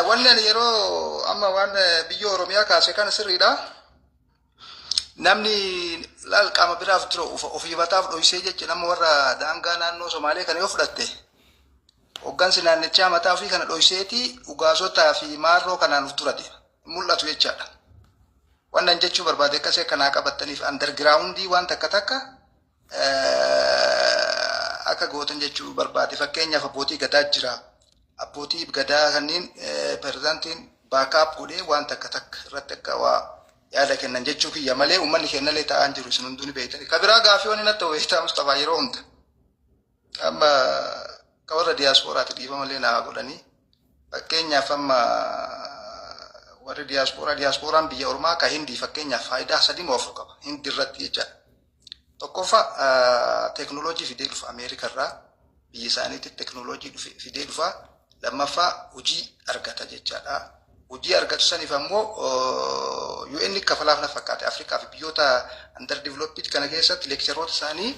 Wanni ani yeroo amma waan biyya Oromiyaa kaase kana sirriidha. Namni laal qaama biraaf dura ofii mataaf dhoysee jecha nama warra daangaa naannoo Somaalee kana yoo fudhatte, hoggansi naannichaa mataa ofii kana dhoyseeti dhugaasotaa fi maarroo kanaan of dura deema. Mul'atu jechaadha. Wannan jechuu barbaade akkasii akkanaa qabattaniif undergroundii waan takka takka akka gootan jechuu barbaade. Fakkeenyaaf, abbootii gadaa jira. Abbootii gadaa kanneen pirezidaantiin backup godhee waan takka takka irratti akka waa yaada kennan jechuu kiyya malee uummanni kennallee ta'aa jiru, isin hunduu ni beektani. Ka biraa gaafii wanni natti ta'u beektaa, Mustafaa, yeroo hunda. Amma ka warra diyaaspooraati dhiifama malee naa godhanii. Fakkeenyaaf, amma warri diyaaspooraa, diyaaspooraan biyya ormaa ka Hindii fakkeenyaaf faayidaa sadii moo afur qaba Hindi irratti jechaadha. Tokkoffaa, teeknooloojii fidee dhufa Ameerika irraa, biyya isaaniitti teeknooloojii fidee dhufa. Lammaffaa, hojii argata jechaadha. Hojii argatu saniif ammoo UN kafalaaf na fakkaate. Afrikaa fi biyyoota under developed kana keessatti lectureroota isaanii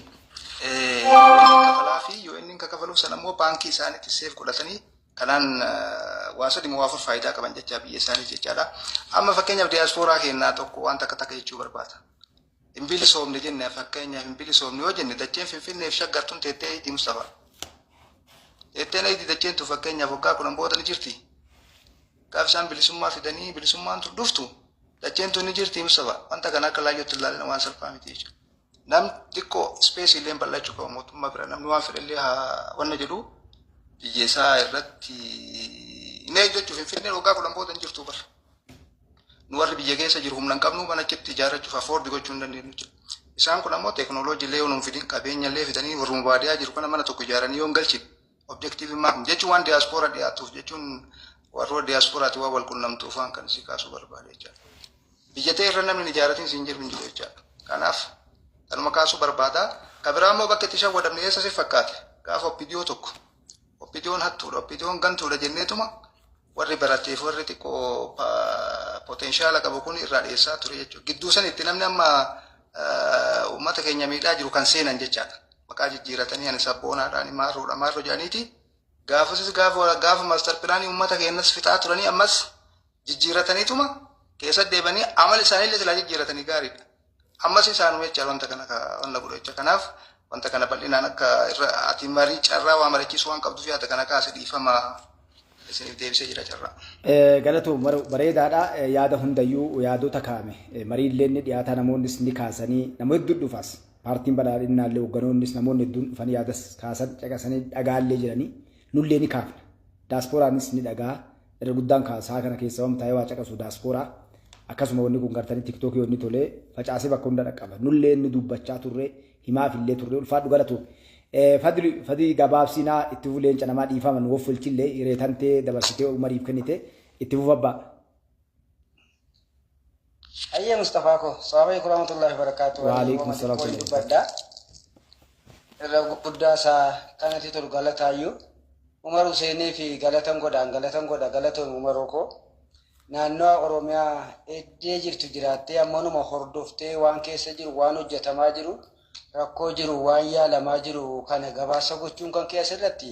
kafalaa fi UN ka kafaluuf sana ammoo baankii isaaniitti save godhatanii kanaan waa sadi moo afur faayidaa qaban jecha biyya isaanii jechaadha. Amma fakkeenyaaf diyaaspooraa kennaa tokko waan takka takka jechuu barbaada. Hin bilisoomne jenne, fakkeenyaaf hin bilisoomne yoo jenne, dacheen Finfinnee fi Shaggartuun teettee eeyti, Mustafaa. Teetteen eeyti dacheen tun fakkeenyaaf waggaa 10 booda ni jirti. Gaaf isaan bilisummaa fidanii bilisummaan tun dhuftu dacheen tun ni jirti, Mustafaa. Wanta kana akka laayyootti ilaalina, waan salphaa miti jechuudha. Namni xiqqoo spaceii illee bal'achuu qaba mootummaa bira. Namni waan fedhe illee haa wanna jedhu, biyya isaa irratti hin eeggachuuf Finfinneen waggaa 10 booda hin jirtu bara. Nu warri biyya keessa jiru humna hin qabnu, mana achitti ijaarrachuuf afford gochuu hin dandeenyu jechuudha. Isaan kun ammoo teeknooloojii illee yoo nuun fidin, qabeenya illee fidanii warruma baadiyyaa jiru kana mana tokko ijaaranii yoo hin galchine, objectiveiin maal jechuun, waan diyaaspooraa dhiyaatuuf jechuun, warroota diyaaspooraati waan wal qunnamtuuf waan kan si kaasuu barbaade jechaadha. Biyya ta'e irra namni hin ijaarratin siin jiru hin jiru jechaadha. Kanaaf kanuma kaasuu barbaada. Ka biraa immoo bakka itti shawwadamne eessa si fakkaate? Gaafa OPDO tokko. OPDOn hattuudha, OPDOn gantuudha jenneetuma warri barateef warri xiqqoo potential qabu kun irraa dhiyeessaa ture jechuudha. Gidduu sanitti namni amma uummata keenya miidhaa jiru kan seenan jechaadha. Maqaa jijjiiratanii ani sabboonaadhaan maarroodha maarroo jedhaniiti. Gaafasis gaafa master planii uummata keenyas fixaa turanii, ammas jijjiirataniituma keessa deebanii amala isaaniillee silaa jijjiiratanii gaariidha. Ammas isaanuma jecha wanta kana wanna godhu jecha. Kanaaf wanta kana bal'inaan akka irra ati marii carraa waa marichiisuu waan qabduuf yaada kana kaase, dhiifama isiniif deebisee jira carraa. Galatoom, bareedaadha. Yaada hundayyuu yaadota kaa'ame mariillee ni dhiyaata, namoonnis ni kaasanii, nama hedduu dhufas, paartiin badhaadhinnaallee hoogganoonnis namoonni hedduun dhufanii yaadas kaasan, caqasanii dhagaallee jiranii, nullee ni kaafna, daasporaanis ni dhagaa. Irra guddaan kaasaa kana keessa waan taa'ee waa caqasu daasporaa. Akkasuma wanni kun gartanii TikTokii wanni tolee facaasee bakka hunda dhaqqaba, nullee ni dubbachaa turre, himaaf illee turre. Ulfaadhu, galatoom. Fadli fadii gabaabsinaa itti fufu, leenca namaa. Dhiifama nu waffalchillee, hireetantee dabarsitee umariif kennite, itti fufa abbaa. Ayyee Mustafaa ko, salaamu alaikum warahmatullahi wabarakatuh. Waalaikum salaam. Waliin dubbadha. Irra guddaa isaa kanatti tolu galataayyuu. Umar Huseenii fi galatan godhaan galatan godha, galatoon Umaroo koo. Naannawa Oromiyaa eddee jirtu jiraattee ammanuma hordoftee waan keessa jiru, waan hojjetamaa jiru, rakkoo jiru, waan yaalamaa jiru kana gabaasa gochuun kan kee asirratti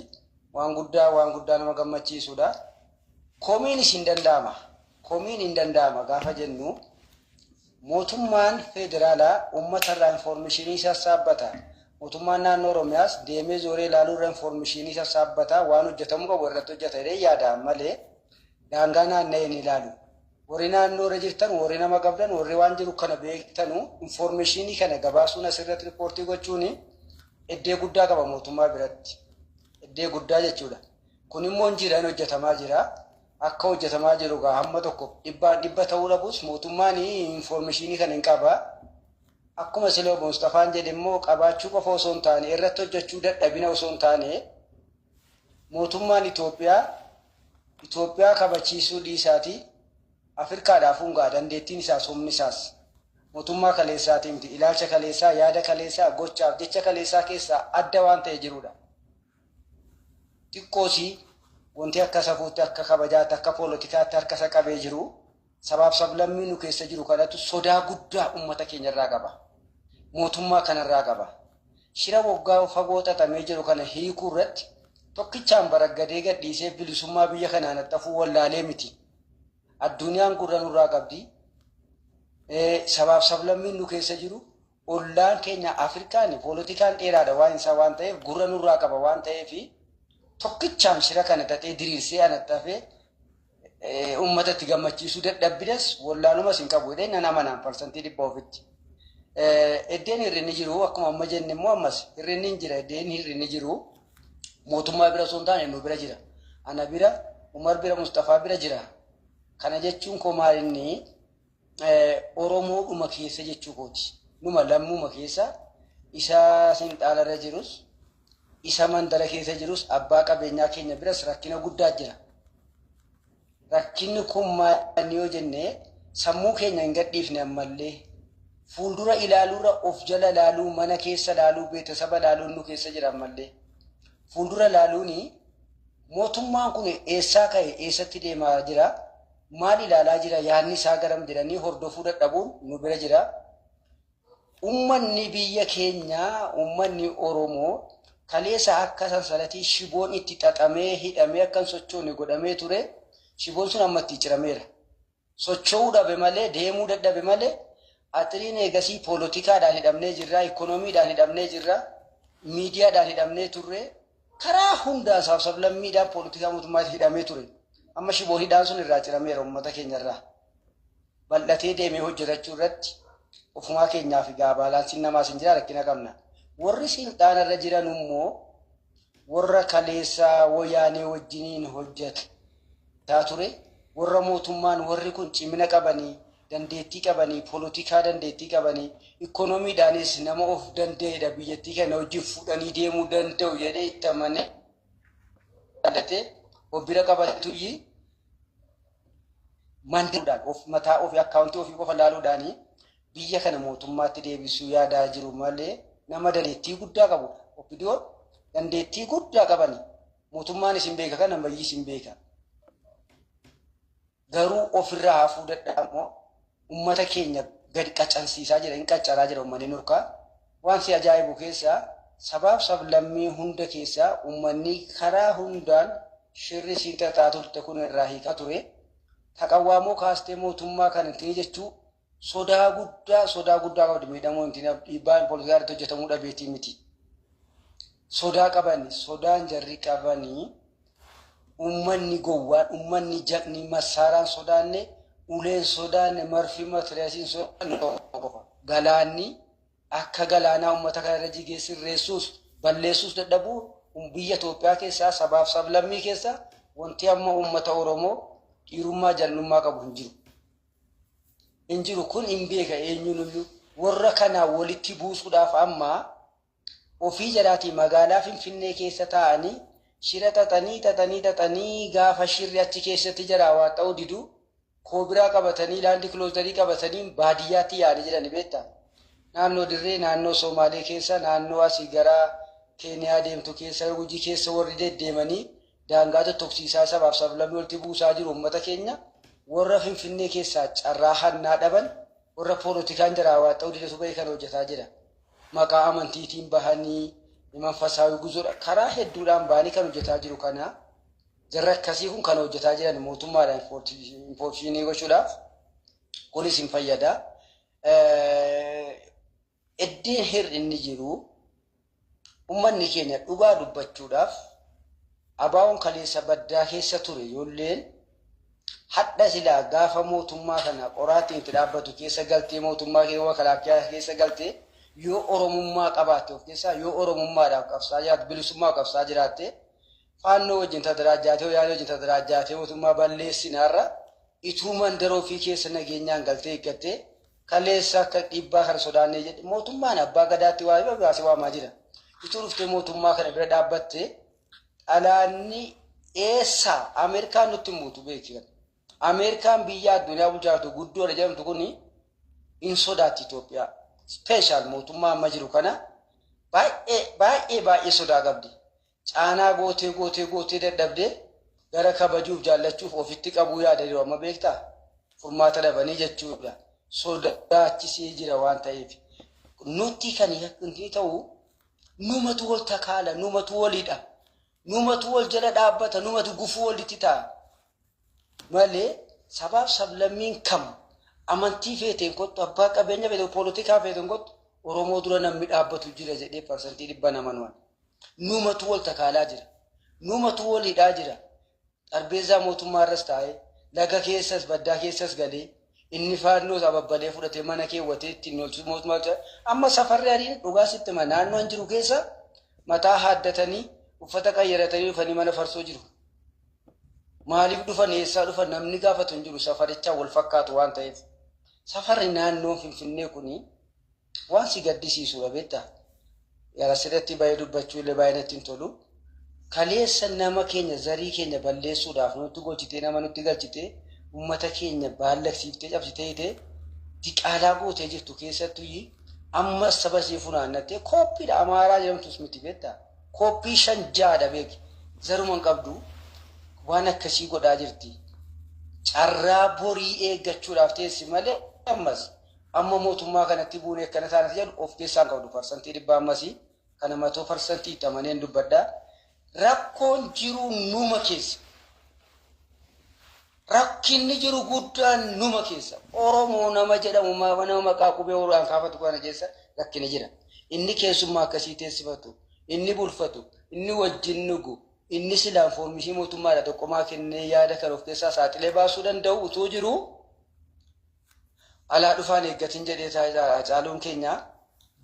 waan guddaa, waan guddaa nama gammachiisudha. Komiinis hin danda'ama. Komiin hin danda'ama gaafa jennu, mootummaan federaalaa uummatarraa informationii sassaabbata. Mootummaan naannoo Oromiyaas deemee zooree ilaaluu irra informationii sassaabbata, waan hojjetamuu qabu irratti hojjeta jedhee yaada malee daangaa naanna'ee ni ilaalu. Warri naannoo irra jirtan, warri nama qabdan, warri waan jiru kana beektanu, informationii kana gabaasuun asirratti reportii gochuun iddee guddaa qaba mootummaa biratti. Iddee guddaa jechuudha. Kun immoo hin jira, hin hojjetamaa jira. Akka hojjetamaa jiru gaa hamma tokko dhibbaan dhibba ta'uu dhabus mootummaan informationii kana hin qaba. Akkuma sila obbo Mustafaan jedhe immoo, qabaachuu qofa osoo hin taane, irratti hojjechuu dadhabina osoo hin taane, mootummaan Itoophiyaa Itoophiyaa kabachiisuu dhiisaatii Afrikaadhaaf hungaa dandeettiin isaas humni isaas mootummaa kaleessaatii miti. Ilaalcha kaleessaa, yaada kaleessaa, gochaaf jecha kaleessaa keessaa adda waan ta'e jirudha. Xiqqoosii wanti akka safuutti, akka kabajaatti, akka poolotikaatti harka isa qabee jiru sabaaf sablammii nu keessa jiru kanatu sodaa guddaa uummata keenya irraa qaba. Mootummaa kanarraa qaba. Shira waggaa fagoo xaxamee jiru kana hiikuu irratti Tokkichaan baraggadee gadhiisee bilisummaa biyya kanaan haxxafuu wallaalee miti. Addunyaan gurra nurraa qabdi. Sabaaf sablammiin nu keessa jiru ollaan keenya Afrikaan poolitikaan dheeraadha waan isaa waan ta'eef gurra nurraa qaba waan ta'eef tokkichaan shira kana xaxee diriirsee anaxxafee uummata itti gammachiisuu dadhabbinas wallaalumas hin qabu jedhee nan amanaan 100% ofitti. Eddeen hir'inni jiru akkuma amma jenne immoo ammas hir'inni hin jira eddeen hir'inni jiru mootummaa bira osoo hin taane nu bira jira. Ana bira, Umar bira, Mustafaa bira jira. Kana jechuun koo maal inni Oromoodhuma keessa jechuu kooti. Numa lammuma keessa isa sinxaalarra jirus isa mandara keessa jirus abbaa qabeenyaa keenya biras rakkina guddaa jira. Rakkinni kun maal yoo jenne sammuu keenya hin gadhiifne ammallee fuuldura ilaaluurra of jala ilaaluu mana keessa ilaaluu beetasaba ilaaluun nu keessa jira ammallee. Fuuldura ilaaluuni mootummaan kun eessaa ka'e eessatti deemaa jira maal ilaalaa jira yaadni isaa garam jedhanii hordofuu dadhabuun nu bira jira. Uummanni biyya keenyaa uummanni Oromoo kaleessa akka sansalatii shiboon itti xaxamee hidhamee akka hin sochoone godhamee ture shiboon sun amma itti cirameera. Socho'uu dhabe malee deemuu dadhabe malee axiriin eegasii poolotikaadhaan hidhamnee jirra, ikoonomiidhaan hidhamnee jirra, miidiyaadhaan hidhamnee turre karaa hundaan saaf sablammiidhaan poolotikaa mootummaatti hidhamee ture. Amma shiboon hidhaan sun irraa cirameera uummata keenyarraa. Bal'atee deemee hojjetachuu irratti ofumaa keenyaaf egaa baalaansiin namaas hin jira rakkina qabna. Warri silxaanarra jiran immoo warra kaleessaa wayaanee wajjiniin hojjetaa ture. Warra mootummaan warri kun cimina qabanii, dandeettii qabanii, poolotikaa dandeettii qabanii, ikoonomiidhaanis nama of danda'edha biyyattii kana wajjin fuudhanii deemuu danda'u jedhee itti amanee of bira qabatuyyi mandaadhaan of mataa ofii akkaawuntii ofii qofa laaluudhaani biyya kana mootummaatti deebisuu yaadaa jiru malee nama dandeettii guddaa qabudha. Opidiyoon dandeettii guddaa qabani. Mootummaan isin beeka kana bayyi isin beeka. Garuu ofirraa hafuu dadhabamoo uummata keenya gadi qacansiisaa jira, hin qaccaraa jira uummanni nurkaa. Waan si ajaa'ibu keessaa sabaaf sablammii hunda keessaa uummanni karaa hundaan shirri siin xaxaa turte kun irraa hiikaa ture. Taqawwaamoo kaastee mootummaa kana ittiin jechuu sodaa guddaa qabdi miidhamuu ittiin dhiibbaan poolisiyaa irratti hojjetamuu dhabeetii miti. Sodaa qabani, sodaan jarri qabanii uummanni gowwaan, uummanni jaqni massaaraan sodaanne, uleen sodaanne, marfi matiriyasiin sodaanne qofa. Galaanni akka galaanaa uummata kana irra jigee sirreessuus balleessuus dadhabuu biyya Itoophiyaa keessaa sabaaf sablammii keessaa wanti amma uummata Oromoo dhiirummaa jallummaa qabu hin jiru. Hin jiru kun hin beeka eenyuun iyyuu warra kanaa walitti buusuudhaaf amma ofii jalaatii magaalaa Finfinnee keessa taa'anii shira xaxanii gaafa shirri achi keessatti jaraa waa ta'uu didu koobiraa qabatanii laandi kiloozarii qabatanii baadiyyaatti yaa'anii jedhani beektaa. Naannoo dirree naannoo Somaalee keessa naannoo asii gara Keeniyaa deemtu keessa Gujii keessa warri deddeemanii daangaa tottofsiisaa sabaaf sablammii walitti buusaa jiru uummata keenya warra Finfinnee keessaa carraa hannaa dhaban warra poolotikaan jaraa waa ta'uu didatu bahee kan hojjetaa jira. Maqaa amantiitiin bahanii manfasaawii guzuudha karaa hedduudhaan bahanii kan hojjetaa jiru kana jarra akkasii kun kan hojjetaa jiran mootummaadhaan infoormeeshinii gochuudhaaf kunis hin fayyada. Eddeen hir'inni jiru uummanni keenya dhugaa dubbachuudhaaf abaawoon kaleessa baddaa keessa ture yoolleen hadha silaa gaafa mootummaa kana qoraattiin itti dhaabbatu keessa galtee mootummaa keessa keessa galtee yoo Oromummaa qabaatte of keessaa yoo Oromummaadhaaf qabsaa jiraatte bilisummaa qabsaa jiraatte faannoo wajjin tadaraajjaatee yaada wajjin tadaraajjaatee mootummaa balleessinaarra ituu mandara ofii keessa nageenyaan galtee eeggattee kaleessa akka dhiibbaa kana sodaannee jedhe mootummaan abbaa gadaatti waa baasee waamaa jira. Ituu dhuftee mootummaa kana bira dhaabbatte dhalaanni eessa Ameerikaan nutti hin buutu beeki. Ameerikaan biyya addunyaa bulchaatu guddoodha jedhamtu kuni hin sodaatti Itoophiyaa. Speeshaal mootummaa amma jiru kana baay'ee baay'ee baay'ee sodaa qabdi. Caanaa gootee gootee gootee dadhabdee gara kabajuuf jaallachuuf ofitti qabuu yaada jiru amma beektaa? Furmaata dhabanii jechuudha. Sodaachisee jira waan ta'eef. Nuti kan inni ta'u numatu wal takaala, numatu walidha. Numatu wal jala dhaabbata, numatu gufuu walitti ta'a. Malee sabaaf sablammiin kam amantii feeteen kottu, abbaa qabeenya feeteen, poolitikaa feeteen kottu, Oromoo dura namni dhaabbatu jira jedhee 100% namanuwan. Numatu wal takaalaa jira. Numatu wal hidhaa jira. Xarbeezaa mootummaa irras taa'ee, laga keessas baddaa keessas galee, inni faannoo isaa babbalee fudhatee mana keewwatee ittiin oolchu mootummaa jira. Amma safarri adiin dhugaa sitti hima, naannoon jiru keessa mataa haaddatanii uffata qayyaratanii dhufanii mana farsoo jiru. Maaliif dhufan, eessaa dhufan namni gaafatu hin jiru, safarichaan wal fakkaatu waan ta'eef. Safarri naannoon Finfinnee kuni waan si gaddisiisudha beektaa? Yaa asirratti baay'ee dubbachuu illee baay'ee natti hin tolu. Kaleessa nama keenya, zarii keenya balleessuudhaaf nutti gochitee, nama nutti galchitee, uummata keenya baallaqsiiftee cabsitee hiitee diqaalaa gootee jirtu keessattuu ammas saba ishee funaannattee kooppiidha. Amaaraa jedhamtus miti beektaa? Kooppii shan ja'adha beeki. Zaruma hin qabdu waan akkasii godhaa jirti. Carraa borii eeggachuudhaaf teessi malee ammas amma mootummaa kanatti buunee akkana taanati jedhu of keessaa hin qabdu 100% ammasii kana 100% itti amaneen dubbadha. Rakkoon jiru numa keessa. Rakkinni jiru guddaan numa keessa. Oromoo nama jedhamu nama maqaa qubee horaan kaafatu kana keessa rakkinni jira. Inni keessummaa akkasii teessifatu, inni bulfatu, inni wajjin dhugu, inni silaan foormishii mootummaadha tokkomaa kennee yaada kan of keessaa saaxilee baasuu danda'u utuu jiru alaa dhufaan eeggatin jedhee Hacaaluun keenya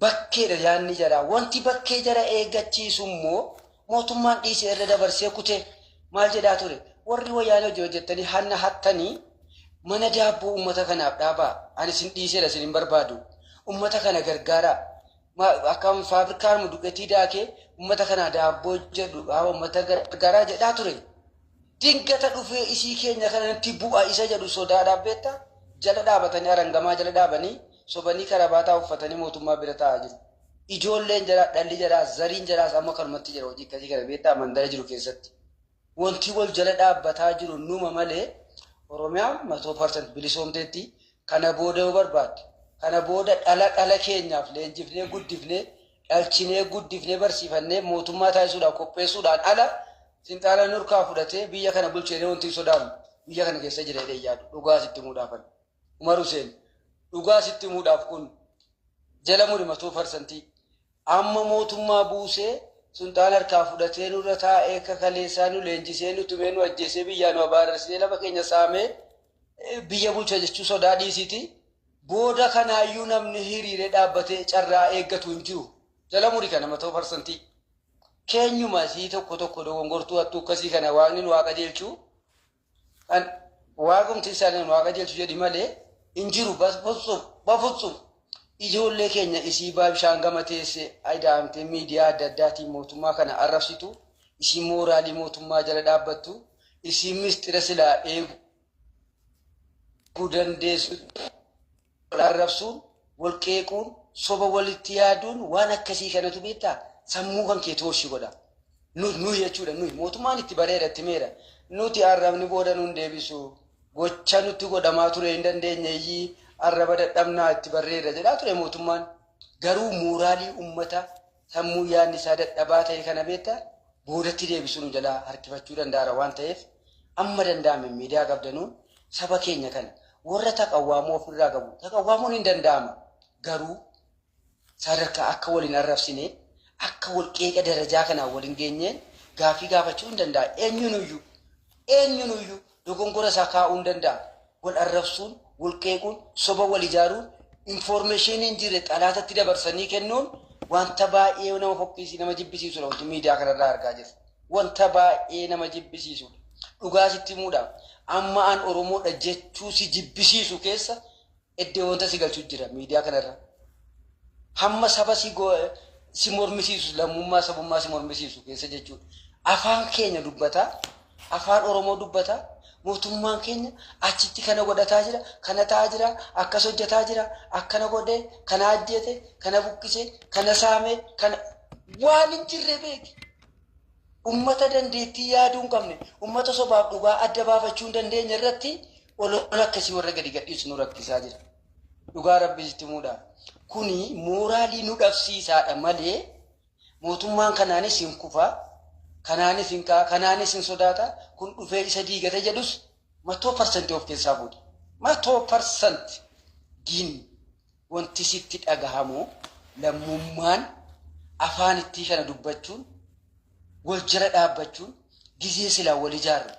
bakkeedha yaadni jara. Wanti bakkee jara eeggachiisu immoo mootummaan dhiisee irra dabarsee kutee maal jedhaa ture? Warri wayyaanee hojii hojjettanii hanna hattanii mana daabboo uummata kanaaf dhaabaa. Ani isin dhiiseera, isin hin barbaadu. Uummata kana gargaaraa. Akkam faabirikaan duqetii daakee uummata kana daabboo jedhu dhaaba uummata gargaaraa jedhaa ture. Dingata dhufee isii keenya kanatti bu'a isa jedhu sodaadhaaf beektaa? Jala dhaabatanii arangamaa jala dhaabanii sobanii karabaataa uffatanii mootummaa bira taa'aa jiru. Ijoolleen jaraa, dhalli jaraa, zariin jaraas amma kanumatti jira hojii akkasii kana beektaa mandara jiru keessatti. Wanti wal jala dhaabbataa jiru numa malee Oromiyaan 100% bilisoomteetti. Kana booda yoo barbaadde, kana booda dhala dhala keenyaaf leenjifnee guddifnee dhalchinee guddifnee barsiifannee mootummaa taasisuudhaan qopheessuudhaan ala sinxaala nurkaa fudhatee biyya kana bulcheenee wanti hin sodaannu biyya kana keessa jira jedhee yaadu dhugaa sitti himuudhaafan. Umar Hussein, dhugaa sitti himuudhaaf kun jala muri 100%. Amma mootummaa buusee sulxaana harkaa fudhatee nurra taa'ee akka kaleessaa nu leenjisee nu tumee nu ajjeesee biyyaa nu abaararsee lafa keenya saamee biyya bulcha jechuu sodaa dhiisiiti. Booda kanaayyuu namni hiriiree dhaabbatee carraa eeggatu hin jiru. Jala muri kana 100%. Keenyuma sii tokko tokko dogongortuu hattuu akkasii kana waaqni nu haa qajeelchu. Kan waaqumti isaanii nu haa qajeelchu jedhi malee hin jiru. Bafutsum bafutsum. Ijoollee keenya isii baa bishaan gama teesse ida'amtee miidiyaa adda addaatiin mootummaa kana arrabsitu, isii mooraalii mootummaa jala dhaabbattu, isii mistira silaa eeguu dandeessu arrabsuun, wal qeequun, soba walitti yaaduun waan akkasii kanatu beektaa sammuu kan kee tooshi godha. Nu jechuudha, nuyi mootummaan itti bareera itti meera. Nuti arrabni booda nun deebisu. Gocha nutti godhamaa ture hin dandeenye arraba dadhabnaa itti barreera jedhaa ture mootummaan. Garuu mooraalii uummata sammuu yaadni isaa dadhabaa ta'e kana beektaa boodatti deebisuu nu jalaa harkifachuu danda'ara waan ta'eef amma danda'ame miidiyaa qabdanuun saba keenya kana warra taqawwaamoo ofirraa qabu. Taqawwaamoon hin danda'ama. Garuu sadarkaa akka waliin arrabsine, akka wal qeeqa darajaa kanaan waliin geenyeen gaafii gaafachuu hin danda'a. Eenyunuyyuu dogongora isaa kaa'uu hin danda'a. Wal arrabsuun, wal qeequun, soba wal ijaaruun, infoormeeshinii hin jirre xalaatatti dabarsanii kennuun wanta baay'ee nama fokkisiisu, nama jibbisiisudha wanti miidiyaa kanarraa argaa jirru. Wanta baay'ee nama jibbisiisudha. Dhugaa sitti himuudhaaf amma an Oromoodha jechuu si jibbisiisu keessa iddoo wanta si galchuu jira miidiyaa kanarra. Hamma saba si mormisiisu, lammummaa sabummaa si mormisiisu keessa jechuudha. Afaan keenya dubbataa, afaan Oromoo dubbataa, mootummaan keenya achitti kana godhataa jira, kana ta'aa jira, akkas hojjetaa jira, akkana godhee, kana ajjeete, kana buqqise, kana saame, kana waan hin jirre beeki. Ummata dandeettii yaaduu hin qabne, ummata sobaaf dhugaa adda baafachuu hin dandeenye irratti olola akkasii warra gadi gadhiisu nu rakkisaa jira. Dhugaa Rabbi sitti himuudhaaf. Kuni mooraalii nu dhabsiisaadha malee mootummaan kanaanis hin kufa. Kanaanis hin ka'a, kanaanis hin sodaata, kun dhufee isa diigate jedhus 100% of keessaa fuudhe. 100% gin wanti sitti dhagahamu lammummaan afaan ittii kana dubbachuun wal jala dhaabbachuun gizee silaa wal ijaarru,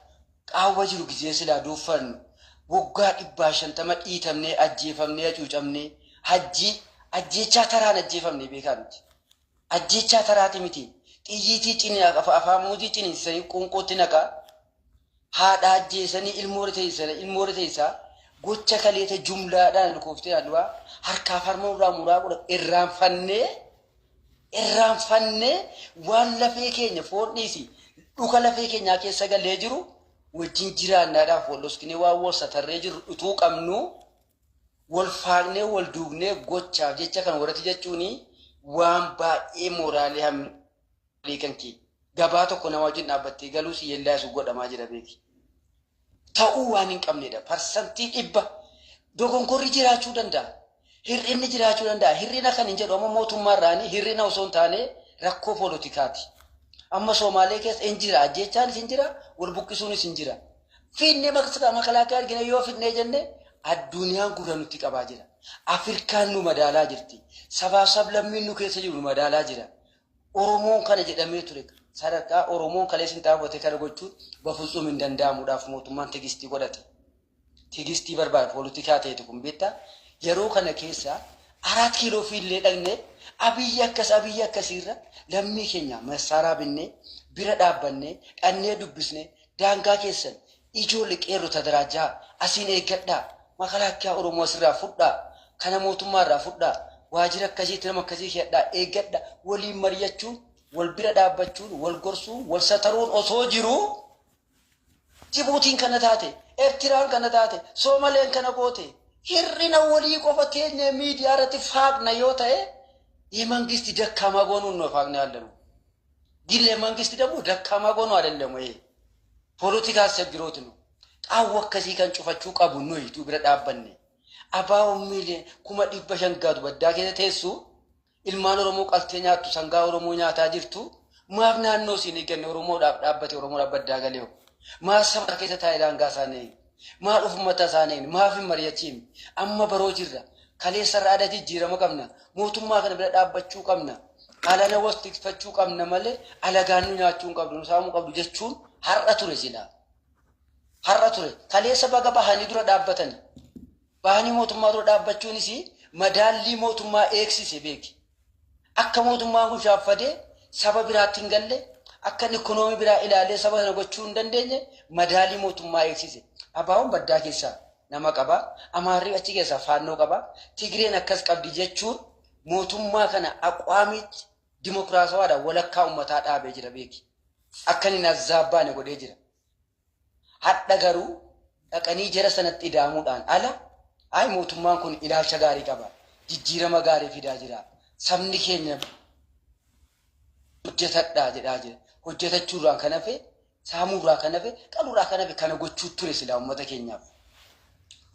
qaawwa jiru gizee silaa duuffannu, waggaa 150 dhiitamnee, ajjeefamnee, hacuucamnee, hajjii ajjeechaa taraan ajjeefamne beekaa miti. Ajjeechaa taraati miti. Xiyyiitii cini afaan muuzii ciniinsisanii qoonqootti naqaa. Haadha ajjeesanii ilmoo teessaa gocha kaleeta jumlaadhaan lakooftee du'aa harkaaf harma irraa muraa godha irraanfannee waan lafee keenya foon dhiisi dhuka lafee keenyaa keessa galee jiru wajjin jiraannaadhaaf wal dhokskinee waan wal satarree jirru utuu qabnu wal faaqnee wal duugnee gochaaf jecha kan warratti jechuun waan baay'ee mooraalee hamlee kan kee gabaa tokko nama wajjin dhaabbattee galuu si yeellaasu godhamaa jira beeki. Ta'uu waan hin qabnedha. 100% dogongorri jiraachuu danda'a. Hir'inni jiraachuu danda'a. Hir'ina kan hin jedhu amma mootummaarraani hir'ina osoo hin taane rakkoo poolotikaati. Amma Somaalee keessa hin jira. Ajjeechaanis hin jira. Wal buqqisuunis hin jira. Fiinnee makalaakaa argine yoo fidnee jenne addunyaan gurra nutti qabaa jira. Afrikaan nu madaalaa jirti. Sabaaf sablammiin nu keessa jiru nu madaalaa jira. Oromoon kana jedhamee ture. Sadarkaa Oromoon kaleessa hin xaafate kana gochuun bafuutsum hin danda'amuudhaaf mootummaan tigistii godhate. Tigistii barbaada poolitikaa ta'etu kun beektaa. Yeroo kana keessa 4 kiiloo fiillee dhaqnee Abiyyi akkas Abiyyi akkasiirra lammii keenya massaaraa binnee bira dhaabbannee dhannee dubbisnee daangaa keessan ijoollee qeerroo tadaraajaa asiin eeggadhaa makalaakkiyaa Oromoo asirraa fudhaa kana mootummaarraa fudhaa waajjira akkasiitti nama akkasii keedhaa eeggadha waliin mari'achuun wal bira dhaabbachuun wal gorsuun wal sataruun osoo jiruu Jibuutiin kana taate, Eertiraan kana taate, Soomaleen kana goote, hir'ina walii qofa teenyee miidiyaa irratti faaqna yoo ta'e የመንግስት ደካማ ጎኑን ነው ፋቅና ያለ ነው። ግን ለመንግስት ደግሞ ደካማ ጎኑ አይደለም ወይ ፖለቲካ አስቸግሮት ነው። qaawwa akkasii kan cufachuu qabu nuyi tu bira dhaabbanne. Abaa'oon miilee 500,000 gaatu baddaa keessa teessu ilmaan Oromoo qaltee nyaattu sangaa Oromoo nyaataa jirtu maaf naannoo siin eegganne Oromoodhaaf dhaabbate Oromoodhaaf baddaa galee maaf saba keessa taa'ee daangaa isaanii eegi maal of uummata isaanii eegi maaf hin mari'achiifne amma baroo jirra kaleessa irraa aadaa jijjiirama qabna mootummaa kana bira dhaabbachuu qabna alana was tikfachuu qabna malee alagaan nu nyaachuu hin qabdu nu saamuu qabdu jechuun har'a ture silaa. Har'a ture kaleessa baga bahanii dura dhaabbatani. Bahanii mootummaa dura dhaabbachuunis madaallii mootummaa eegsise beeki. Akka mootummaan kun shaaffadee saba biraatti hin galle akka ikonoomii biraa ilaalee saba sana gochuu hin dandeenye madaalii mootummaa eegsise. Abaa'oon baddaa keessaa nama qaba. Amaarri achi keessaa faannoo qaba. Tigreen akkas qabdi jechuun mootummaa kana aqwaamitti dimokiraasawaadhaan walakkaa uummataa dhaabee jira beeki. Akka inni nazzaabbaane godhee jira. Hadha garuu dhaqanii jara sanatti ida'amuudhaan ala ay mootummaan kun ilaalcha gaarii qaba. Jijjiirama gaarii fidaa jira. Sabni keenya hojjetadhaa jedhaa jira. Hojjetachuurraan kan hafe, saamuurraa kan hafe, qaluurraa kan hafe kana gochuu ture silaa uummata keenyaaf.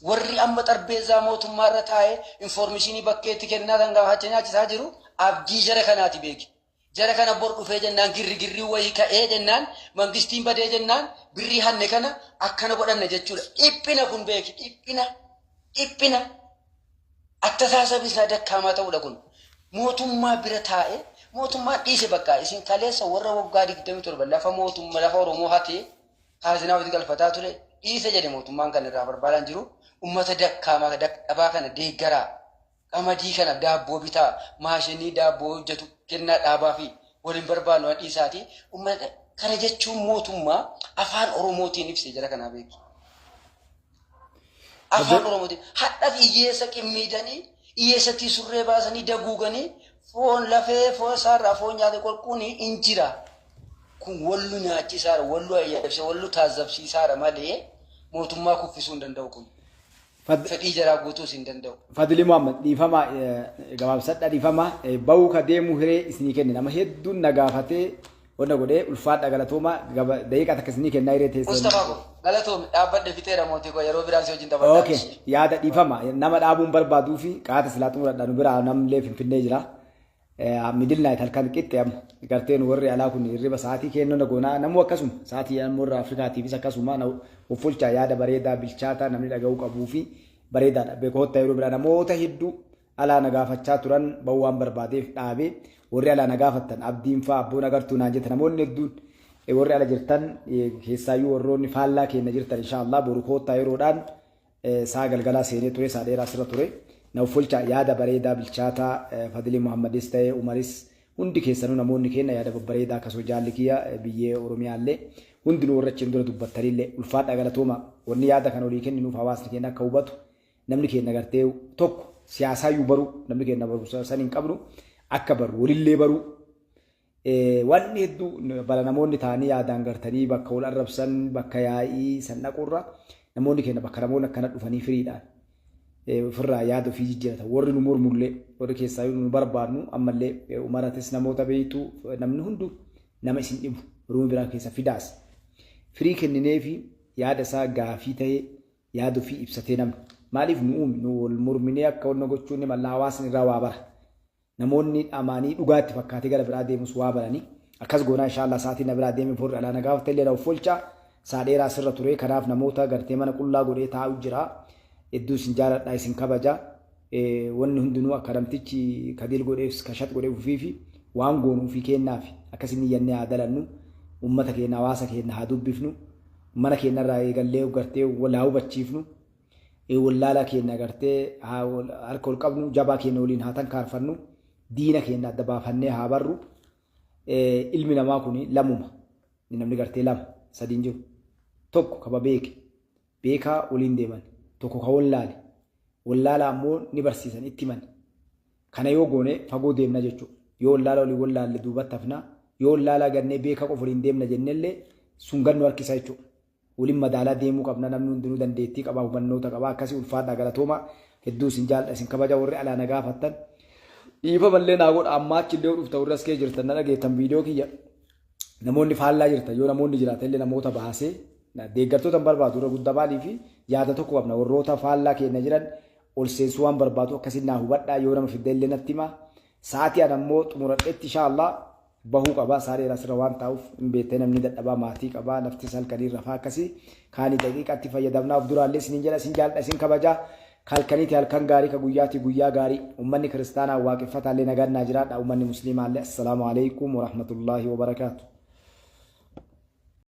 Warri amma xarbeezaa mootummaa irra taa'ee infoormeeshinii bakkeetti kennaa kan gaafachaa nyaachisaa jiru abdii jara kanaati beeki. Jara kana bor dhufee jennaan girri girrii wayii ka'ee jennaan mangistiin badee jennaan birrii hanne kana akkana godhanna jechuudha. Dhiphina kun beeki dhiphina dhiphina attasaasabi isaa dakkaamaa ta'uudha kun. Mootummaa bira taa'ee mootummaa dhiise bakka isin kaleessa warra waggaa 27 lafa mootummaa lafa Oromoo hatee kaazinaa ofitti galfataa ture dhiise jedhe mootummaan kan irraa barbaadan jiru uummata dakkaamaa dhabaa kana deeggaraa. Qamadii kana daabboo bitaa maashinii daabboo hojjetu kennaa dhaabaa fi waliin barbaannu waan dhiisaati. Uummata kana jechuun mootummaa afaan Oromootiin ibse jara kanaa beeku. Afaan Oromootiin hadhaaf hiyyeessa qimmiidanii hiyyeessatti surree baasanii daguuganii foon lafee foon isaarraa foon nyaate qorquun hin jira. Kun wallu nyaachisaadha, wallu ayyabse, wallu taazzabsiisaadha malee mootummaa kuffisuu hin danda'u kun. Fedhii jaraa guutuus hin danda'u. Fadli Muhammad dhiifama gabaabsadha dhiifama bahuu ka deemu hiree isinii kenne nama hedduun na gaafatee wanna godhee ulfaadha galatooma daqiiqaa takka isinii kennaa hiree teessan. Mustafaa ko galatoomi dhaabbadhe fixeera mootii koo yeroo biraan si wajjin taphadhaa. Okay yaada dhiifama nama dhaabuun barbaaduu fi qaata silaa xumuradha nu biraa namillee finfinnee jira. Middle night, halkan qixxe amma garteen warri alaa kun hirriba sa'aatii kennoo goonaa namuu akkasuma sa'aatii ammoo warra Afrikaatiifis akkasuma uffulchaa. Yaada bareedaa bilchaataa namni dhaga'uu qabuu fi bareedaadha. Beekoota yeroo biraa namoota hedduu alaa na gaafachaa turan bahuu waan barbaadeef dhaabee. Warri alaa na gaafattan, abdiin fa'aa abboon agartuu naan jette, namoonni hedduun warri ala jirtan, keessaayyuu warroonni faallaa keenya jirtan, inshaallah boru koottaa. Yeroodhaan saa galgalaa seenee ture, saa dheeraa sirra ture. Na uffulchaa, yaada bareedaa bilchaataa Fadilii Muhammadis ta'ee Umaris hundi keessanuu namoonni keenya yaada babbareedaa, akkasuma jaalli kiyya biyyee Oromiyaallee hundinuu warra achiin dura dubbattanillee ulfaadhaa, galatooma. Wanni yaada kana olii kenninuuf hawaasni keenya akka hubatu, namni keenya gartee tokko siyaasaayyuu baruu, namni keenya barumsa san hin qabnu, akka baru walillee baruu. Wanni hedduu bara namoonni ta'anii yaadaan gartanii bakka wal arrabsan, bakka yaa'ii san dhaqurra, namoonni keenya bakka namoonni akkana dhufanii firiidhaan ofirraa yaada ofii jijjiiratan. Warri nu mormullee, warri keessaa nu barbaadnu ammallee, umaratis namoota beeytu, namni hundu nama isin dhibu roomii biraa keessa fidaas firii kenninee fi yaada isaa gaafii ta'ee yaada ofii ibsatee, namni maaliif nu uume nu wal morminee akka wanna gochuun ni malla. Hawaasni irraa waa bara, namoonni amaanii dhugaatti fakkaatee gara biraa deemus waa baranii akkas goonaa. Inshaallah sa'aatii na biraa deeme forri alaa na gaafate illee na uffolcha. Saa dheeraa sirra ture, kanaaf namoota gartee mana qullaa godhee taa'u jira. Hedduu isin jaaladha, isin kabaja. Wanni hundinuu akka namtichi kadiil godheef kashat godheef ufii fi waan goonu ufii kennaafi akkasin niyyannee haa dalannu. Ummata keenya, hawaasa keenya haa dubbifnu. Mana keenyarraa eegallee gartee wal haa hubachiifnu. Wallaalaa keenya gartee harka ol qabnu, jabaa keenya waliin haa tankaarfannu, diina keenya adda baafannee haa barru. Ilmi namaa kun lamuma, namni gartee lama sadiin jiru. Tokko kaba beeke, beekaa waliin deeman, tokko ka wallaale, wallaala ammoo ni barsiisan, itti himan. Kana yoo goone fagoo deemna jechuudha. Yoo wallaala waliin wallaalle duubatti hafna. Yoo wallaalaa gannee beekaa qofa waliin deemna jennellee sun gannu harkisa jechuudha. Waliin madaalaa deemuu qabna. Namni hundinuu dandeettii qaba, hubannoota qaba. Akkasii ulfaadhaa, galatooma. Hedduu isin jaalladha, isin kabaja. Warri alaa na gaafattan dhiifa mallee naa godha. Ammaa achillee dhufta, warri as kee jirtan na dhageettan viidiyoo kiyya, namoonni faallaa jirtan, yoo namoonni jiraatan illee namoota baasee deeggartoota hin barbaadu. Irra guddaa maalii fi yaada tokko qabna. Warroota faallaa keenya jiran ol seensuu waan barbaadu akkasiin naa hubadhaa. Yoo nama fidda illee natti himaa. Sa'aatii an ammoo xumuradhetti inshaallah bahuu qaba. Saa dheeraa sirra waan taa'uuf hin beektee, namni dadhabaa maatii qabaa, lafti halkanii rafaa, akkasii kaanii daqiiqaatti fayyadamnaa. Of duraallee isiniin jedha, isin jaalladha, isin kabajaa. Halkaniiti halkan gaarii, ka guyyaati guyyaa gaarii. Ummanni kiristaanaa waaqeffataallee nagaan naa jiraadha. Ummanni musliimaallee, assalaamu alaikum warahmatullaahi wabarakaatu.